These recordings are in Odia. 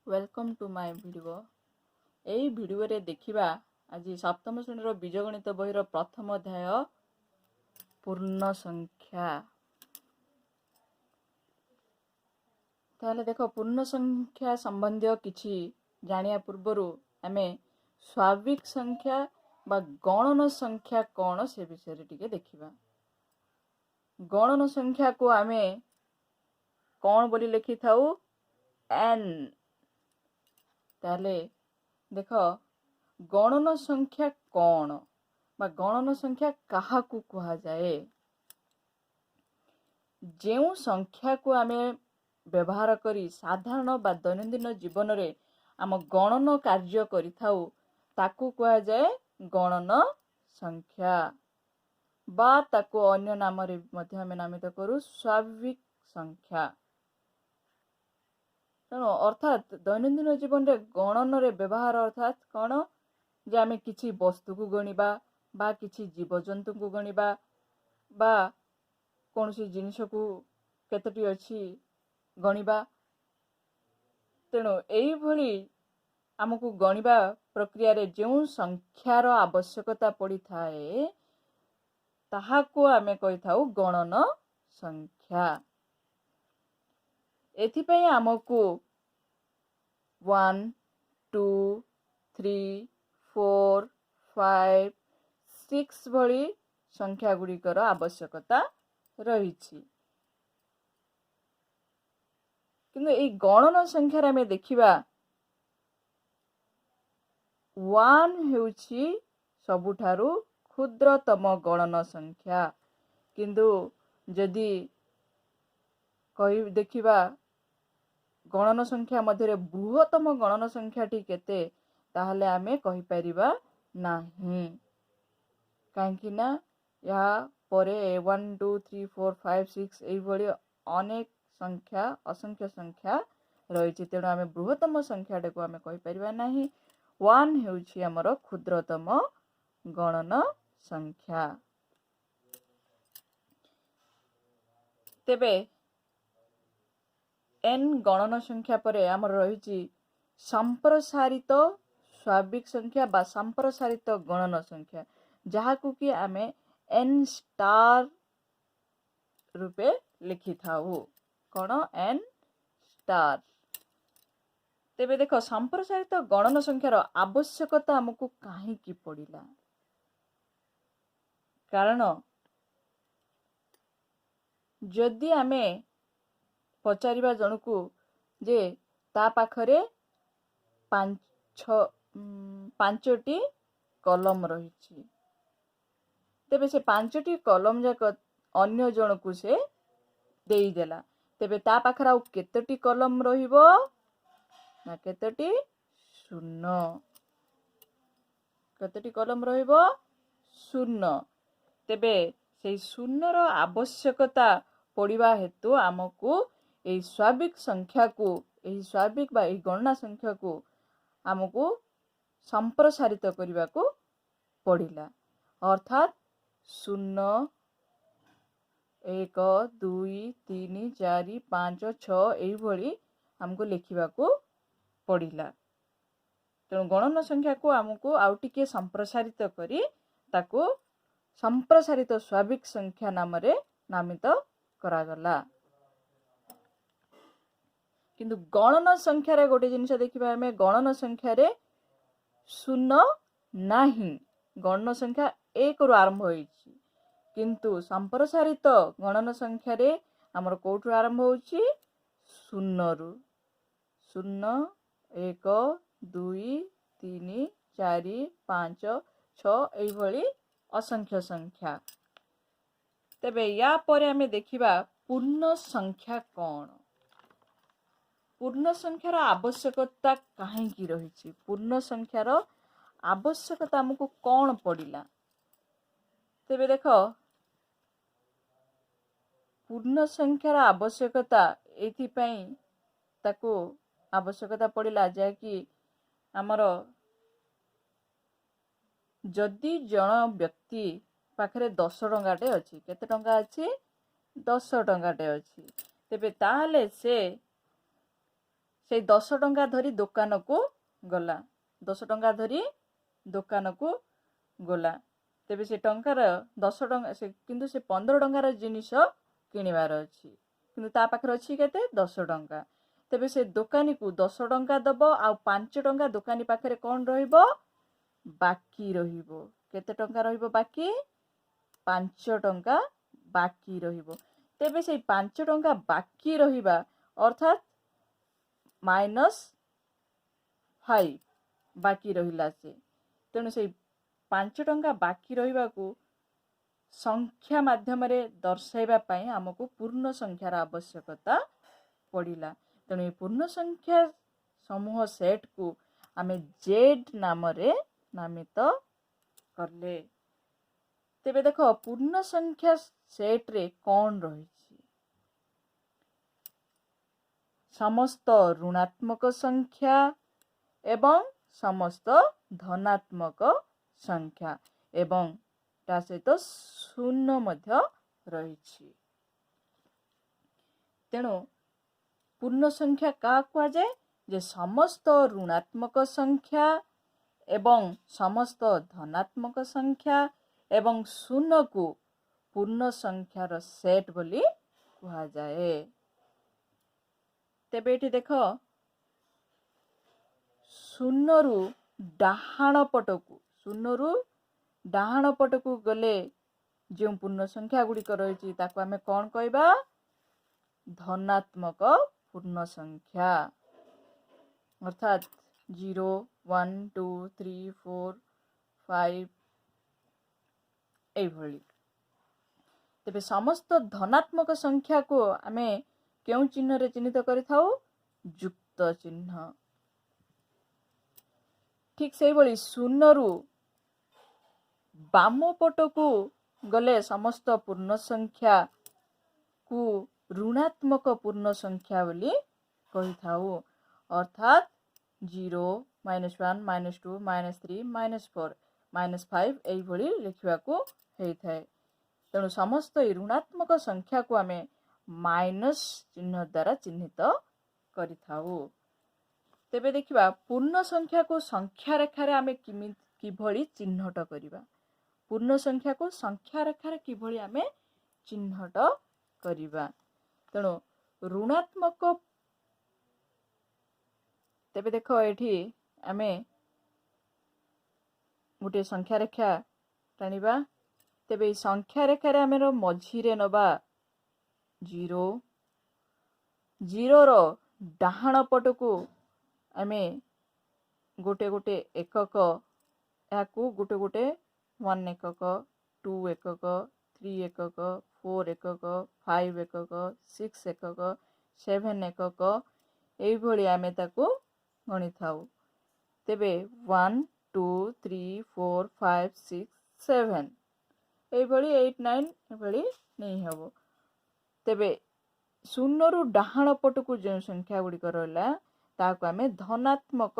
Welcome to my video. ଏଇ ଭିଡ଼ିଓରେ ଦେଖିବା ଆଜି ସପ୍ତମ ଶ୍ରେଣୀର ବୀଜଗଣିତ ବହିର ପ୍ରଥମ ଅଧ୍ୟାୟ ପୂର୍ଣ୍ଣ ସଂଖ୍ୟା। ତାହେଲେ ଦେଖ, ପୂର୍ଣ୍ଣ ସଂଖ୍ୟା ସମ୍ବନ୍ଧୀୟ କିଛି ଜାଣିବା ପୂର୍ବରୁ ଆମେ ସ୍ୱାଭାବିକ ସଂଖ୍ୟା ବା ଗଣନ ସଂଖ୍ୟା କ'ଣ ସେ ବିଷୟରେ ଟିକେ ଦେଖିବା। ଗଣନ ସଂଖ୍ୟାକୁ ଆମେ କ'ଣ ବୋଲି ଲେଖିଥାଉ? ଏନ୍। ତାହେଲେ ଦେଖ, ଗଣନ ସଂଖ୍ୟା କ'ଣ ବା ଗଣନ ସଂଖ୍ୟା କାହାକୁ କୁହାଯାଏ? ଯେଉଁ ସଂଖ୍ୟାକୁ ଆମେ ବ୍ୟବହାର କରି ସାଧାରଣ ବା ଦୈନନ୍ଦିନ ଜୀବନରେ ଆମ ଗଣନ କାର୍ଯ୍ୟ କରିଥାଉ, ତାକୁ କୁହାଯାଏ ଗଣନ ସଂଖ୍ୟା ବା ତାକୁ ଅନ୍ୟ ନାମରେ ମଧ୍ୟ ଆମେ ନାମିତ କରୁ ସ୍ୱାଭାବିକ ସଂଖ୍ୟା। ତେଣୁ ଅର୍ଥାତ୍ ଦୈନନ୍ଦିନ ଜୀବନରେ ଗଣନରେ ବ୍ୟବହାର ଅର୍ଥାତ୍ କ'ଣ ଯେ ଆମେ କିଛି ବସ୍ତୁକୁ ଗଣିବା ବା କିଛି ଜୀବଜନ୍ତୁଙ୍କୁ ଗଣିବା ବା କୌଣସି ଜିନିଷକୁ କେତୋଟି ଅଛି ଗଣିବା। ତେଣୁ ଏଇଭଳି ଆମକୁ ଗଣିବା ପ୍ରକ୍ରିୟାରେ ଯେଉଁ ସଂଖ୍ୟାର ଆବଶ୍ୟକତା ପଡ଼ିଥାଏ, ତାହାକୁ ଆମେ କହିଥାଉ ଗଣନ ସଂଖ୍ୟା। ଏଥିପାଇଁ ଆମକୁ 1, 2, 3, 4, 5, 6 ଭଳି ସଂଖ୍ୟା ଗୁଡ଼ିକର ଆବଶ୍ୟକତା ରହିଛି। କିନ୍ତୁ ଏଇ ଗଣନ ସଂଖ୍ୟାରେ ଆମେ ଦେଖିବା 1 ହେଉଛି ସବୁଠାରୁ କ୍ଷୁଦ୍ରତମ ଗଣନ ସଂଖ୍ୟା। କିନ୍ତୁ ଯଦି କହି ଦେଖିବା ଗଣନ ସଂଖ୍ୟା ମଧ୍ୟରେ ବୃହତ୍ତମ ଗଣନ ସଂଖ୍ୟାଟି କେତେ, ତାହେଲେ ଆମେ କହିପାରିବା ନାହିଁ, କାହିଁକି ନା ଏହା ପରେ 1, 2, 3, 4, 5, 6 ଏଇଭଳି ଅନେକ ସଂଖ୍ୟା, ଅସଂଖ୍ୟ ସଂଖ୍ୟା ରହିଛି। ତେଣୁ ଆମେ ବୃହତ୍ତମ ସଂଖ୍ୟାଟାକୁ ଆମେ କହିପାରିବା ନାହିଁ। 1 ହେଉଛି ଆମର କ୍ଷୁଦ୍ରତମ ଗଣନ ସଂଖ୍ୟା। ତେବେ ଏନ୍ ଗଣନ ସଂଖ୍ୟା ପରେ ଆମର ରହିଛି ସମ୍ପ୍ରସାରିତ ସ୍ୱାଭାବିକ ସଂଖ୍ୟା ବା ସମ୍ପ୍ରସାରିତ ଗଣନ ସଂଖ୍ୟା, ଯାହାକୁ କି ଆମେ ଏନ୍ ଷ୍ଟାର ରୂପେ ଲେଖିଥାଉ। କ'ଣ? N star. ତେବେ ଦେଖ, ସମ୍ପ୍ରସାରିତ ଗଣନ ସଂଖ୍ୟାର ଆବଶ୍ୟକତା ଆମକୁ କାହିଁକି ପଡ଼ିଲା? କାରଣ ଯଦି ଆମେ ପଚାରିବା ଜଣକୁ ଯେ ତା ପାଖରେ 5ଟି କଲମ ରହିଛି, ତେବେ ସେ 5ଟି କଲମ ଯାକ ଅନ୍ୟ ଜଣକୁ ସେ ଦେଇଦେଲା, ତେବେ ତା ପାଖରେ ଆଉ କେତୋଟି କଲମ ରହିବ? ନା କେତୋଟି? ଶୂନ। କେତୋଟି କଲମ ରହିବ? ଶୂନ। ତେବେ ସେଇ ଶୂନର ଆବଶ୍ୟକତା ପଡ଼ିବା ହେତୁ ଆମକୁ ଏଇ ସ୍ୱାଭାବିକ ସଂଖ୍ୟାକୁ, ଏହି ସ୍ୱାଭାବିକ ବା ଏହି ଗଣନା ସଂଖ୍ୟାକୁ ଆମକୁ ସମ୍ପ୍ରସାରିତ କରିବାକୁ ପଡ଼ିଲା। ଅର୍ଥାତ୍ 0, 1, 2, 3, 4, 5, 6 ଏଇଭଳି ଆମକୁ ଲେଖିବାକୁ ପଡ଼ିଲା। ତେଣୁ ଗଣନ ସଂଖ୍ୟାକୁ ଆମକୁ ଆଉ ଟିକେ ସମ୍ପ୍ରସାରିତ କରି ତାକୁ ସମ୍ପ୍ରସାରିତ ସ୍ୱାଭାବିକ ସଂଖ୍ୟା ନାମରେ ନାମିତ କରାଗଲା। କିନ୍ତୁ ଗଣନ ସଂଖ୍ୟାରେ ଗୋଟେ ଜିନିଷ ଦେଖିବା ଆମେ, ଗଣନ ସଂଖ୍ୟାରେ ଶୂନ ନାହିଁ। ଗଣନ ସଂଖ୍ୟା 1ରୁ ଆରମ୍ଭ ହୋଇଛି, କିନ୍ତୁ ସମ୍ପ୍ରସାରିତ ଗଣନ ସଂଖ୍ୟାରେ ଆମର କୋଉଠୁ ଆରମ୍ଭ ହେଉଛି? ଶୂନରୁ। 0, 1, 2, 3, 4, 5, 6 ଏଇଭଳି ଅସଂଖ୍ୟ ସଂଖ୍ୟା। ତେବେ ୟା ପରେ ଆମେ ଦେଖିବା ପୂର୍ଣ୍ଣ ସଂଖ୍ୟା କ'ଣ, ପୂର୍ଣ୍ଣ ସଂଖ୍ୟାର ଆବଶ୍ୟକତା କାହିଁକି ରହିଛି, ପୂର୍ଣ୍ଣ ସଂଖ୍ୟାର ଆବଶ୍ୟକତା ଆମକୁ କ'ଣ ପଡ଼ିଲା। ତେବେ ଦେଖ, ପୂର୍ଣ୍ଣ ସଂଖ୍ୟାର ଆବଶ୍ୟକତା ଏଇଥିପାଇଁ ତାକୁ ଆବଶ୍ୟକତା ପଡ଼ିଲା, ଯାହାକି ଆମର ଯଦି ଜଣ ବ୍ୟକ୍ତି ପାଖରେ 10 ଟଙ୍କାଟେ ଅଛି, କେତେ ଟଙ୍କା ଅଛି? 10 ଟଙ୍କାଟେ ଅଛି, ତେବେ ତାହେଲେ ସେ ସେଇ 10 ଟଙ୍କା ଧରି ଦୋକାନକୁ ଗଲା, 10 ଟଙ୍କା ଧରି ଦୋକାନକୁ ଗଲା। ତେବେ ସେ ଟଙ୍କାର 10 ଟଙ୍କା ସେ, କିନ୍ତୁ ସେ 15 ଟଙ୍କାର ଜିନିଷ କିଣିବାର ଅଛି, କିନ୍ତୁ ତା ପାଖରେ ଅଛି କେତେ? 10 ଟଙ୍କା। ତେବେ ସେ ଦୋକାନୀକୁ 10 ଟଙ୍କା ଦବ, ଆଉ 5 ଟଙ୍କା ଦୋକାନୀ ପାଖରେ କ'ଣ ରହିବ? ବାକି ରହିବ। କେତେ ଟଙ୍କା ରହିବ ବାକି? 5 ଟଙ୍କା ବାକି ରହିବ। ତେବେ ସେଇ 5 ଟଙ୍କା ବାକି ରହିବା, ଅର୍ଥାତ୍ ମାଇନସ୍ 5 ବାକି ରହିଲା ସେ। ତେଣୁ ସେଇ 5 ଟଙ୍କା ବାକି ରହିବାକୁ ସଂଖ୍ୟା ମାଧ୍ୟମରେ ଦର୍ଶାଇବା ପାଇଁ ଆମକୁ ପୂର୍ଣ୍ଣ ସଂଖ୍ୟାର ଆବଶ୍ୟକତା ପଡ଼ିଲା। ତେଣୁ ଏ ପୂର୍ଣ୍ଣ ସଂଖ୍ୟା ସମୂହ ସେଟ୍କୁ ଆମେ ଜେଡ୍ ନାମରେ ନାମିତ କଲେ। ତେବେ ଦେଖ, ପୂର୍ଣ୍ଣ ସଂଖ୍ୟା ସେଟ୍ରେ କ'ଣ ରହିଛି? ସମସ୍ତ ଋଣାତ୍ମକ ସଂଖ୍ୟା ଏବଂ ସମସ୍ତ ଧନାତ୍ମକ ସଂଖ୍ୟା ଏବଂ ତା ସହିତ ଶୂନ୍ୟ ମଧ୍ୟ ରହିଛି। ତେଣୁ ପୂର୍ଣ୍ଣ ସଂଖ୍ୟା କାହାକୁ କୁହାଯାଏ? ଯେ ସମସ୍ତ ଋଣାତ୍ମକ ସଂଖ୍ୟା ଏବଂ ସମସ୍ତ ଧନାତ୍ମକ ସଂଖ୍ୟା ଏବଂ ଶୂନ୍ୟକୁ ପୂର୍ଣ୍ଣ ସଂଖ୍ୟାର ସେଟ୍ ବୋଲି କୁହାଯାଏ। ତେବେ ଏଠି ଦେଖ, ଶୂନ୍ୟରୁ ଡାହାଣ ପଟକୁ, ଶୂନ୍ୟରୁ ଡାହାଣ ପଟକୁ ଗଲେ ଯେଉଁ ପୂର୍ଣ୍ଣ ସଂଖ୍ୟା ଗୁଡ଼ିକ ରହିଛି, ତାକୁ ଆମେ କ'ଣ କହିବା? ଧନାତ୍ମକ ପୂର୍ଣ୍ଣ ସଂଖ୍ୟା, ଅର୍ଥାତ୍ 0, 1, 2, 3, 4, 5 ଏଇଭଳି। ତେବେ ସମସ୍ତ ଧନାତ୍ମକ ସଂଖ୍ୟାକୁ ଆମେ କେଉଁ ଚିହ୍ନରେ ଚିହ୍ନିତ କରିଥାଉ? ଯୁକ୍ତ ଚିହ୍ନ। ଠିକ୍ ସେଇଭଳି ଶୂନ୍ୟରୁ ବାମ ପଟକୁ ଗଲେ ସମସ୍ତ ପୂର୍ଣ୍ଣ ସଂଖ୍ୟାକୁ ଋଣାତ୍ମକ ପୂର୍ଣ୍ଣ ସଂଖ୍ୟା ବୋଲି କହିଥାଉ, ଅର୍ଥାତ୍ 0, minus 1, minus 2, minus 3, minus 4, minus 5 ଏଇଭଳି ଲେଖିବାକୁ ହେଇଥାଏ। ତେଣୁ ସମସ୍ତ ଏଇ ଋଣାତ୍ମକ ସଂଖ୍ୟାକୁ ଆମେ ମାଇନସ୍ ଚିହ୍ନ ଦ୍ୱାରା ଚିହ୍ନିତ କରିଥାଉ। ତେବେ ଦେଖିବା, ପୂର୍ଣ୍ଣ ସଂଖ୍ୟାକୁ ସଂଖ୍ୟା ରେଖାରେ ଆମେ କିଭଳି ଚିହ୍ନଟ କରିବା। ପୂର୍ଣ୍ଣ ସଂଖ୍ୟାକୁ ସଂଖ୍ୟା ରେଖାରେ କିଭଳି ଆମେ ଚିହ୍ନଟ କରିବା? ତେଣୁ ଋଣାତ୍ମକ, ତେବେ ଦେଖ, ଏଠି ଆମେ ଗୋଟିଏ ସଂଖ୍ୟା ରେଖା ଟାଣିବା। ତେବେ ଏଇ ସଂଖ୍ୟା ରେଖାରେ ଆମର ମଝିରେ ନେବା 0। 0ର ଡାହାଣ ପଟକୁ ଆମେ ଗୋଟେ ଗୋଟେ ଏକକ, ଏହାକୁ ଗୋଟେ ଗୋଟେ 1 ଏକକ, 2 ଏକକ, 3 ଏକକ, 4 ଏକକ, 5 ଏକକ, 6 ଏକକ, 7 ଏକକ, ଏଇଭଳି ଆମେ ତାକୁ ଗଣିଥାଉ। ତେବେ 1, 2, 3, 4, 5, 6, 7 ଏଇଭଳି, 8, 9 ଏଭଳି ନେଇ ହେବ। ତେବେ ଶୂନ୍ୟରୁ ଡାହାଣ ପଟକୁ ଯେଉଁ ସଂଖ୍ୟା ଗୁଡ଼ିକ ରହିଲା, ତାହାକୁ ଆମେ ଧନାତ୍ମକ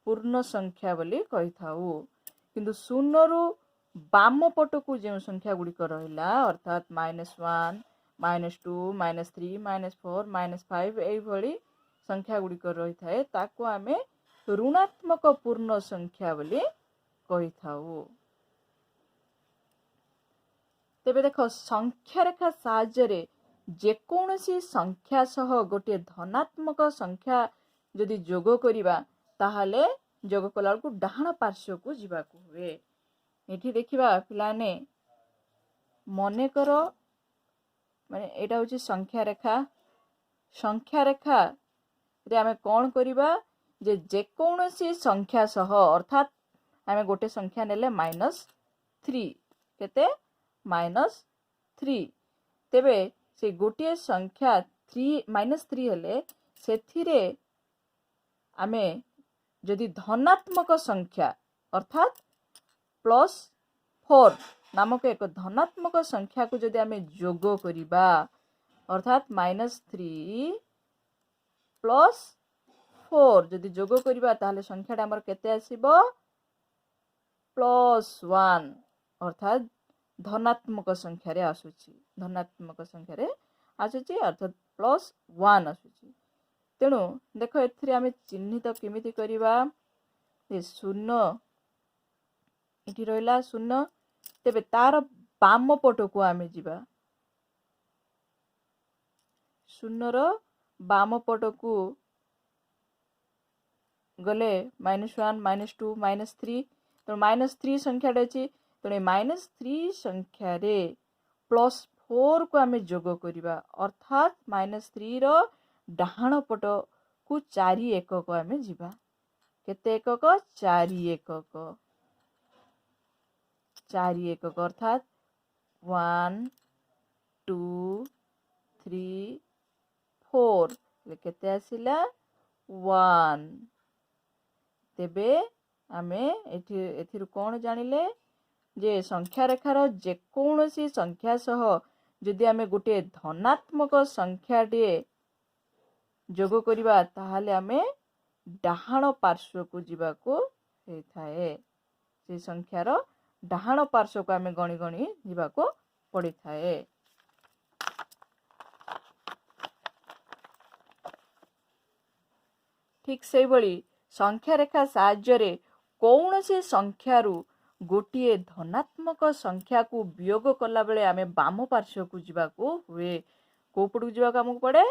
ପୂର୍ଣ୍ଣ ସଂଖ୍ୟା ବୋଲି କହିଥାଉ। କିନ୍ତୁ ଶୂନ୍ୟରୁ ବାମ ପଟକୁ ଯେଉଁ ସଂଖ୍ୟା ଗୁଡ଼ିକ ରହିଲା, ଅର୍ଥାତ୍ minus 1, minus 2, minus 3, minus 4, minus 5 ଏଇଭଳି ସଂଖ୍ୟା ଗୁଡ଼ିକ ରହିଥାଏ, ତାକୁ ଆମେ ଋଣାତ୍ମକ ପୂର୍ଣ୍ଣ ସଂଖ୍ୟା ବୋଲି କହିଥାଉ। ତେବେ ଦେଖ, ସଂଖ୍ୟା ରେଖା ସାହାଯ୍ୟରେ ଯେକୌଣସି ସଂଖ୍ୟା ସହ ଗୋଟିଏ ଧନାତ୍ମକ ସଂଖ୍ୟା ଯଦି ଯୋଗ କରିବା, ତାହେଲେ ଯୋଗ କଲା ବେଳକୁ ଡାହାଣ ପାର୍ଶ୍ୱକୁ ଯିବାକୁ ହୁଏ। ଏଠି ଦେଖିବା ପିଲାମାନେ, ମନେକର ମାନେ ଏଇଟା ହେଉଛି ସଂଖ୍ୟା ରେଖା। ସଂଖ୍ୟା ରେଖାରେ ଆମେ କ'ଣ କରିବା ଯେ ଯେକୌଣସି ସଂଖ୍ୟା ସହ, ଅର୍ଥାତ୍ ଆମେ ଗୋଟେ ସଂଖ୍ୟା ନେଲେ ମାଇନସ୍ 3। କେତେ? ମାଇନସ୍ 3। ତେବେ ସେ ଗୋଟିଏ ସଂଖ୍ୟା 3, ମାଇନସ୍ 3 ହେଲେ ସେଥିରେ ଆମେ ଯଦି ଧନାତ୍ମକ ସଂଖ୍ୟା, ଅର୍ଥାତ୍ ପ୍ଲସ୍ 4 ନାମକ ଏକ ଧନାତ୍ମକ ସଂଖ୍ୟାକୁ ଯଦି ଆମେ ଯୋଗ କରିବା, ଅର୍ଥାତ୍ ମାଇନସ୍ 3 ପ୍ଲସ୍ 4 ଯଦି ଯୋଗ କରିବା, ତାହେଲେ ସଂଖ୍ୟାଟା ଆମର କେତେ ଆସିବ? ପ୍ଲସ୍ 1, ଅର୍ଥାତ୍ ଧନାତ୍ମକ ସଂଖ୍ୟାରେ ଆସୁଛି। ଧନାତ୍ମକ ସଂଖ୍ୟାରେ ଆସୁଛି, ଅର୍ଥାତ୍ ପ୍ଲସ୍ 1 ଆସୁଛି। ତେଣୁ ଦେଖ, ଏଥିରେ ଆମେ ଚିହ୍ନିତ କେମିତି କରିବା? ଶୂନ ଏଠି ରହିଲା ଶୂନ, ତେବେ ତାର ବାମ ପଟକୁ ଆମେ ଯିବା। ଶୂନର ବାମ ପଟକୁ ଗଲେ minus one, minus two, minus three. ତେଣୁ ମାଇନସ୍ ଥ୍ରୀ ସଂଖ୍ୟାଟା ଅଛି। ତେଣୁ ଏ ମାଇନସ୍ ଥ୍ରୀ ସଂଖ୍ୟାରେ ପ୍ଲସ୍ ଫୋର୍କୁ ଆମେ ଯୋଗ କରିବା, ଅର୍ଥାତ୍ ମାଇନସ୍ ଥ୍ରୀର ଡାହାଣ ପଟକୁ 4 ଏକକ ଆମେ ଯିବା। କେତେ ଏକକ? 4 ଏକକ। 4 ଏକକ ଅର୍ଥାତ୍ 1, 2, 3, 4। କେତେ ଆସିଲା? 1। ତେବେ ଆମେ ଏଠି ଏଥିରୁ କ'ଣ ଜାଣିଲେ ଯେ ସଂଖ୍ୟା ରେଖାର ଯେକୌଣସି ସଂଖ୍ୟା ସହ ଯଦି ଆମେ ଗୋଟିଏ ଧନାତ୍ମକ ସଂଖ୍ୟାଟିଏ ଯୋଗ କରିବା, ତାହେଲେ ଆମେ ଡାହାଣ ପାର୍ଶ୍ୱକୁ ଯିବାକୁ ହେଇଥାଏ। ସେ ସଂଖ୍ୟାର ଡାହାଣ ପାର୍ଶ୍ୱକୁ ଆମେ ଗଣି ଗଣି ଯିବାକୁ ପଡ଼ିଥାଏ। ଠିକ୍ ସେଇଭଳି ସଂଖ୍ୟା ରେଖା ସାହାଯ୍ୟରେ କୌଣସି ସଂଖ୍ୟାରୁ ଗୋଟିଏ ଧନାତ୍ମକ ସଂଖ୍ୟାକୁ ବିୟୋଗ କଲାବେଳେ ଆମେ ବାମ ପାର୍ଶ୍ୱକୁ ଯିବାକୁ ହୁଏ। କେଉଁ ପଟକୁ ଯିବାକୁ ଆମକୁ ପଡ଼େ?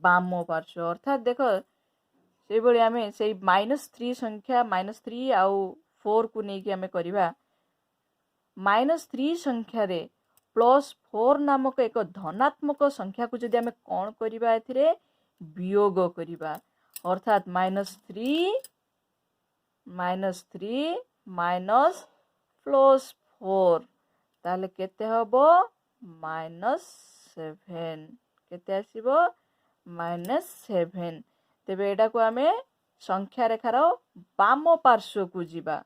ବାମ ପାର୍ଶ୍ୱ। ଅର୍ଥାତ୍ ଦେଖ, ସେଇଭଳି ଆମେ ସେଇ ମାଇନସ୍ ଥ୍ରୀ ସଂଖ୍ୟା, ମାଇନସ୍ ଥ୍ରୀ ଆଉ ଫୋର୍କୁ ନେଇକି ଆମେ କରିବା। ମାଇନସ୍ ଥ୍ରୀ ସଂଖ୍ୟାରେ ପ୍ଲସ୍ ଫୋର୍ ନାମକ ଏକ ଧନାତ୍ମକ ସଂଖ୍ୟାକୁ ଯଦି ଆମେ କ'ଣ କରିବା, ଏଥିରେ ବିୟୋଗ କରିବା, ଅର୍ଥାତ୍ minus three, minus three minus plus four, ତାହେଲେ କେତେ ହେବ? Minus seven. କେତେ ଆସିବ? Minus seven. ତେବେ ଏଟାକୁ ଆମେ ସଂଖ୍ୟା ରେଖାର ବାମ ପାର୍ଶ୍ୱକୁ ଯିବା।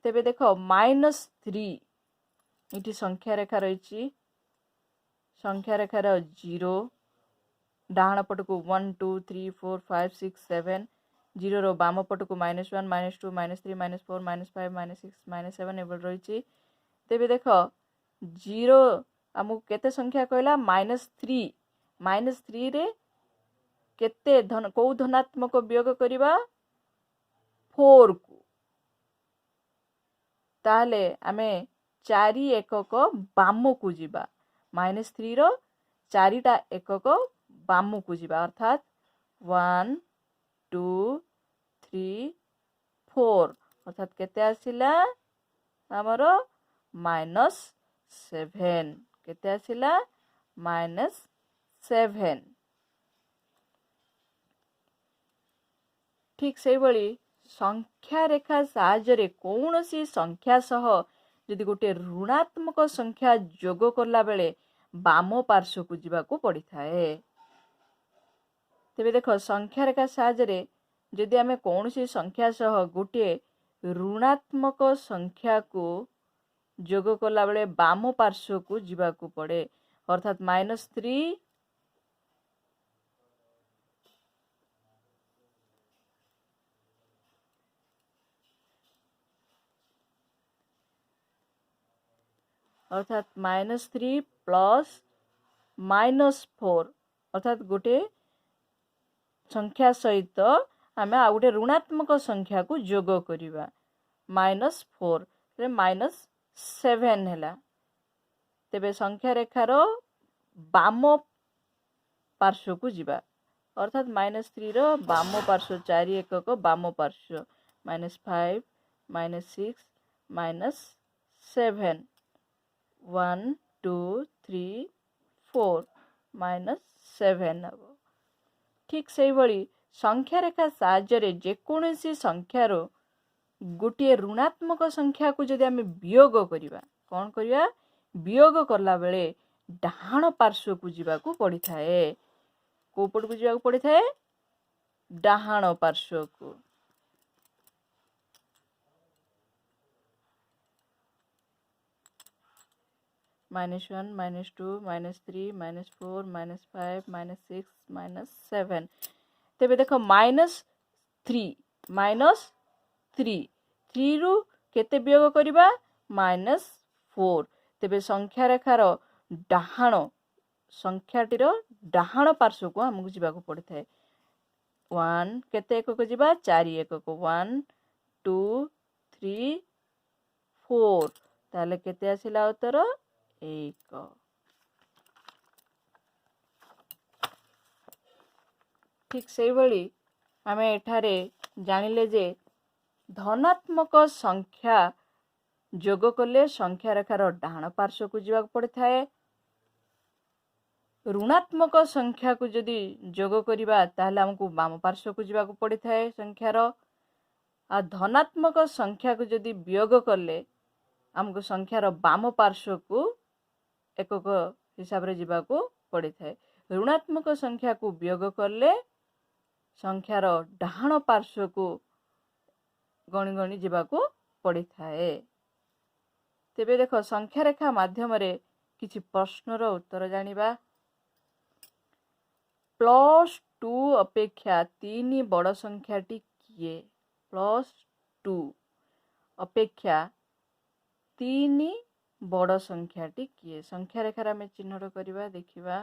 ତେବେ ଦେଖ, ମାଇନସ୍ ଥ୍ରୀ ଏଠି ସଂଖ୍ୟା ରେଖା ରହିଛି। ସଂଖ୍ୟା ରେଖାର ଜିରୋ ଡାହାଣ ପଟକୁ 1, 2, 3, 4, 5, 6, 7। ଜିରୋର ବାମ ପଟକୁ minus one, minus two, minus three, minus four, minus five, minus six, minus seven ଏଭଳି ରହିଛି। ତେବେ ଦେଖ, ଜିରୋ ଆମକୁ କେତେ ସଂଖ୍ୟା କହିଲା? Minus three. Minus ଥ୍ରୀରେ କେତେ ଧନ, କେଉଁ ଧନାତ୍ମକ ବିୟୋଗ କରିବା? ଫୋର୍କୁ। ତାହେଲେ ଆମେ 4 ଏକକ ବାମକୁ ଯିବା। ମାଇନସ୍ ଥ୍ରୀର 4ଟା ଏକକ ବାମକୁ ଯିବା, ଅର୍ଥାତ୍ 1, 2, 3, 4। ଅର୍ଥାତ୍ କେତେ ଆସିଲା ଆମର? Minus seven. କେତେ ଆସିଲା? Minus seven. ଠିକ୍ ସେଇଭଳି ସଂଖ୍ୟା ରେଖା ସାହାଯ୍ୟରେ କୌଣସି ସଂଖ୍ୟା ସହ ଯଦି ଗୋଟିଏ ଋଣାତ୍ମକ ସଂଖ୍ୟା ଯୋଗ କଲା ବେଳେ ବାମ ପାର୍ଶ୍ୱକୁ ଯିବାକୁ ପଡ଼ିଥାଏ। ତେବେ ଦେଖ, ସଂଖ୍ୟା ରେଖା ସାହାଯ୍ୟରେ ଯଦି ଆମେ କୌଣସି ସଂଖ୍ୟା ସହ ଗୋଟିଏ ଋଣାତ୍ମକ ସଂଖ୍ୟାକୁ ଯୋଗ କଲାବେଳେ ବାମ ପାର୍ଶ୍ୱକୁ ଯିବାକୁ ପଡ଼େ, ଅର୍ଥାତ୍ ମାଇନସ୍ ଥ୍ରୀ ଅର୍ଥାତ୍ minus three plus minus four, ଅର୍ଥାତ୍ ଗୋଟିଏ ସଂଖ୍ୟା ସହିତ ଆମେ ଆଉ ଗୋଟେ ଋଣାତ୍ମକ ସଂଖ୍ୟାକୁ ଯୋଗ କରିବା, ମାଇନସ୍ ଫୋର୍ ମାଇନସ୍ ସେଭେନ୍ ହେଲା। ତେବେ ସଂଖ୍ୟା ରେଖାର ବାମ ପାର୍ଶ୍ୱକୁ ଯିବା, ଅର୍ଥାତ୍ ମାଇନସ୍ ଥ୍ରୀର ବାମ ପାର୍ଶ୍ୱ 4 ଏକକ ବାମ ପାର୍ଶ୍ୱ, minus five, minus six, minus seven, 1, 2, 3, 4, minus seven ହେବ। ଠିକ୍ ସେଇଭଳି ସଂଖ୍ୟା ରେଖା ସାହାଯ୍ୟରେ ଯେକୌଣସି ସଂଖ୍ୟାରୁ ଗୋଟିଏ ଋଣାତ୍ମକ ସଂଖ୍ୟାକୁ ଯଦି ଆମେ ବିୟୋଗ କରିବା, କ'ଣ କରିବା? ବିୟୋଗ କଲାବେଳେ ଡାହାଣ ପାର୍ଶ୍ୱକୁ ଯିବାକୁ ପଡ଼ିଥାଏ। କେଉଁ ପଟକୁ ଯିବାକୁ ପଡ଼ିଥାଏ? ଡାହାଣ ପାର୍ଶ୍ୱକୁ। Minus one, minus two, minus three, minus four, minus five, minus six, minus seven. ତେବେ ଦେଖ, ମାଇନସ୍ ଥ୍ରୀ, ମାଇନସ୍ ଥ୍ରୀ, ଥ୍ରୀରୁ କେତେ ବିୟୋଗ କରିବା? Minus four. ତେବେ ସଂଖ୍ୟା ରେଖାର ଡାହାଣ, ସଂଖ୍ୟାଟିର ଡାହାଣ ପାର୍ଶ୍ୱକୁ ଆମକୁ ଯିବାକୁ ପଡ଼ିଥାଏ। ୱାନ୍, କେତେ ଏକକ ଯିବା? 4 ଏକକ। 1 2 3 4। ତାହେଲେ କେତେ ଆସିଲା ଉତ୍ତର? 1। ଠିକ୍ ସେଇଭଳି ଆମେ ଏଠାରେ ଜାଣିଲେ ଯେ ଧନାତ୍ମକ ସଂଖ୍ୟା ଯୋଗ କଲେ ସଂଖ୍ୟା ରେଖାର ଡାହାଣ ପାର୍ଶ୍ୱକୁ ଯିବାକୁ ପଡ଼ିଥାଏ। ଋଣାତ୍ମକ ସଂଖ୍ୟାକୁ ଯଦି ଯୋଗ କରିବା ତାହେଲେ ଆମକୁ ବାମ ପାର୍ଶ୍ୱକୁ ଯିବାକୁ ପଡ଼ିଥାଏ ସଂଖ୍ୟାର। ଆଉ ଧନାତ୍ମକ ସଂଖ୍ୟାକୁ ଯଦି ବିୟୋଗ କଲେ ଆମକୁ ସଂଖ୍ୟାର ବାମ ପାର୍ଶ୍ୱକୁ ଏକକ ହିସାବରେ ଯିବାକୁ ପଡ଼ିଥାଏ। ଋଣାତ୍ମକ ସଂଖ୍ୟାକୁ ବିୟୋଗ କଲେ ସଂଖ୍ୟାର ଡାହାଣ ପାର୍ଶ୍ୱକୁ ଗଣି ଗଣି ଯିବାକୁ ପଡ଼ିଥାଏ। ତେବେ ଦେଖ, ସଂଖ୍ୟା ରେଖା ମାଧ୍ୟମରେ କିଛି ପ୍ରଶ୍ନର ଉତ୍ତର ଜାଣିବା। +2 ଅପେକ୍ଷା 3 ବଡ଼ ସଂଖ୍ୟାଟି କିଏ? +2 ଅପେକ୍ଷା 3 ବଡ଼ ସଂଖ୍ୟାଟି କିଏ? ସଂଖ୍ୟା ରେଖାରେ ଆମେ ଚିହ୍ନଟ କରିବା, ଦେଖିବା।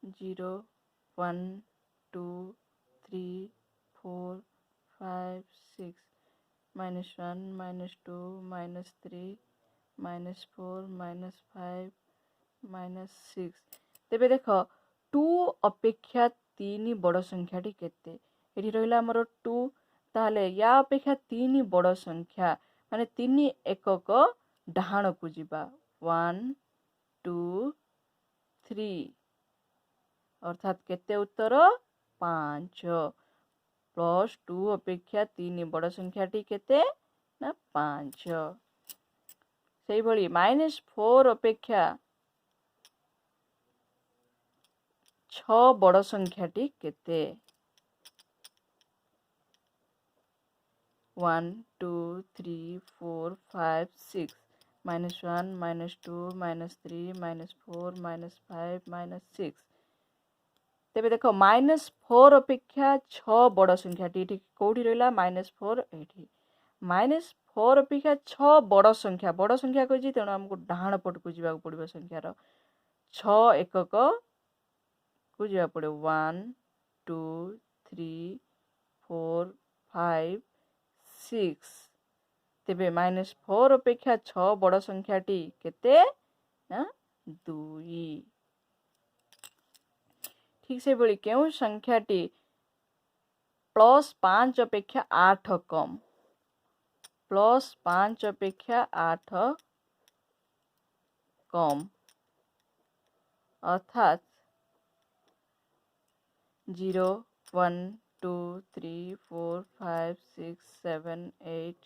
0 1 2 3 4 5 6, -1, -2, -3, -4, -5, -6। ତେବେ ଦେଖ, 2 ଅପେକ୍ଷା 3 ବଡ଼ ସଂଖ୍ୟାଟି କେତେ? ଏଠି ରହିଲା ଆମର 2। ତାହେଲେ ୟା ଅପେକ୍ଷା 3 ବଡ଼ ସଂଖ୍ୟା ମାନେ 3 ଏକକ ଡାହାଣକୁ ଯିବା। 1 2 3, ଅର୍ଥାତ୍ କେତେ ଉତ୍ତର? 5। +2 ଅପେକ୍ଷା 3 ବଡ଼ ସଂଖ୍ୟାଟି କେତେ ନା 5। ସେଇଭଳି -4 ଅପେକ୍ଷା 6 ବଡ଼ ସଂଖ୍ୟାଟି କେତେ? 1 2 3 4 5 6, -1, -2, -3, -4, -5, -6। ତେବେ ଦେଖ, -4 ଅପେକ୍ଷା 6 ବଡ଼ ସଂଖ୍ୟାଟି ଏଠି କେଉଁଠି ରହିଲା? -4 ଏଇଠି। -4 ଅପେକ୍ଷା 6 ବଡ଼ ସଂଖ୍ୟା, ବଡ଼ ସଂଖ୍ୟା କହିଛି, ତେଣୁ ଆମକୁ ଡାହାଣ ପଟକୁ ଯିବାକୁ ପଡ଼ିବ। ସଂଖ୍ୟାର 6 ଏକକକୁ ଯିବାକୁ ପଡ଼ିବ। 1 2 3 4 5 6। ତେବେ -4 ଅପେକ୍ଷା 6 ବଡ଼ ସଂଖ୍ୟାଟି କେତେ ନା 2। ଠିକ୍ ସେହିଭଳି କେଉଁ ସଂଖ୍ୟାଟି +5 ଅପେକ୍ଷା 8 କମ୍? +5 ଅପେକ୍ଷା 8 କମ୍, ଅର୍ଥାତ୍ 0 1 2 3 4 5 6 7 8,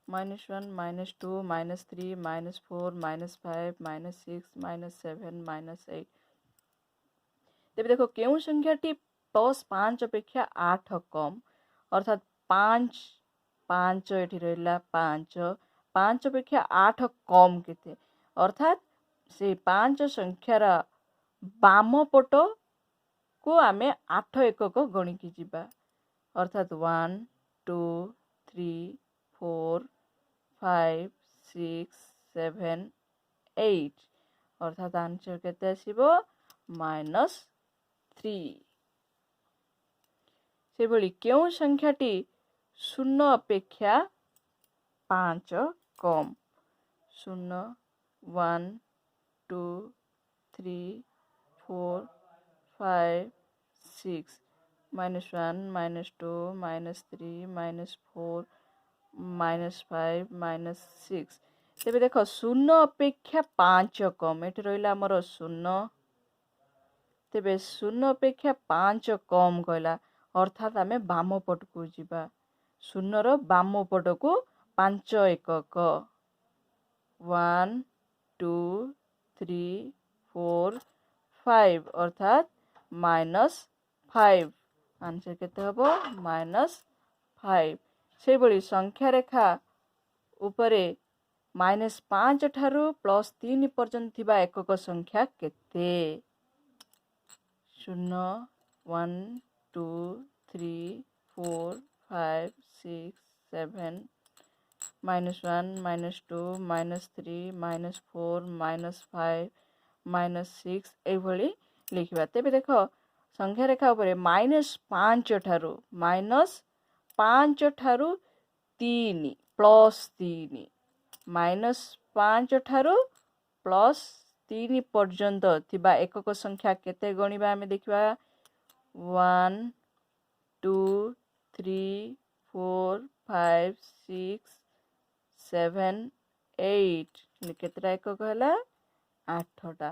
-1, -2, -3, -4, -5, -6, -7, -8। ତେବେ ଦେଖ, କେଉଁ ସଂଖ୍ୟାଟି +5 ଅପେକ୍ଷା 8 କମ୍? ଅର୍ଥାତ୍ 5, 5 ଏଠି ରହିଲା 5, 5 ଅପେକ୍ଷା 8 କମ୍ କେତେ? ଅର୍ଥାତ୍ ସେଇ 5 ସଂଖ୍ୟାର ବାମ ପଟକୁ ଆମେ 8 ଏକକ ଗଣିକି ଯିବା। ଅର୍ଥାତ୍ 1 2 3 4 5 6 7 8, ଅର୍ଥାତ୍ ଆନ୍ସର କେତେ ଆସିବ? -3। ସେଭଳି କେଉଁ ସଂଖ୍ୟାଟି 0 ଅପେକ୍ଷା 5 କମ୍? 0, 1 2 3 4 5 6, -1, -2, -3, -4, -5, -6। ତେବେ ଦେଖ, 0 ଅପେକ୍ଷା 5 କମ୍, ଏଠି ରହିଲା ଆମର 0। ତେବେ 0 ଅପେକ୍ଷା 5 କମ୍ କହିଲା, ଅର୍ଥାତ୍ ଆମେ ବାମ ପଟକୁ ଯିବା। 0ର ବାମ ପଟକୁ 5 ଏକକ। 1 2 3 4 5, ଅର୍ଥାତ୍ -5। ଆନ୍ସର କେତେ ହେବ? -5। ସେହିଭଳି ସଂଖ୍ୟା ରେଖା ଉପରେ -5 ଠାରୁ +3 ପର୍ଯ୍ୟନ୍ତ ଥିବା ଏକକ ସଂଖ୍ୟା କେତେ? 0, 1 2 3 4 5 6 7, -1, -2, -3, -4, -5, -6 ଏଇଭଳି ଲେଖିବା। ତେବେ ଦେଖ, ସଂଖ୍ୟା ରେଖା ଉପରେ ମାଇନସ୍ 5 ଠାରୁ, ମାଇନସ୍ 5 ଠାରୁ 3, ପ୍ଲସ୍ 3, ମାଇନସ୍ 5 ଠାରୁ ପ୍ଲସ୍ 3 ପର୍ଯ୍ୟନ୍ତ ଥିବା ଏକକ ସଂଖ୍ୟା କେତେ ଗଣିବା ଆମେ ଦେଖିବା। 1, 2, 3, 4, 5, 6, 7, 8। କେତେଟା ଏକକ ହେଲା? 8ଟା।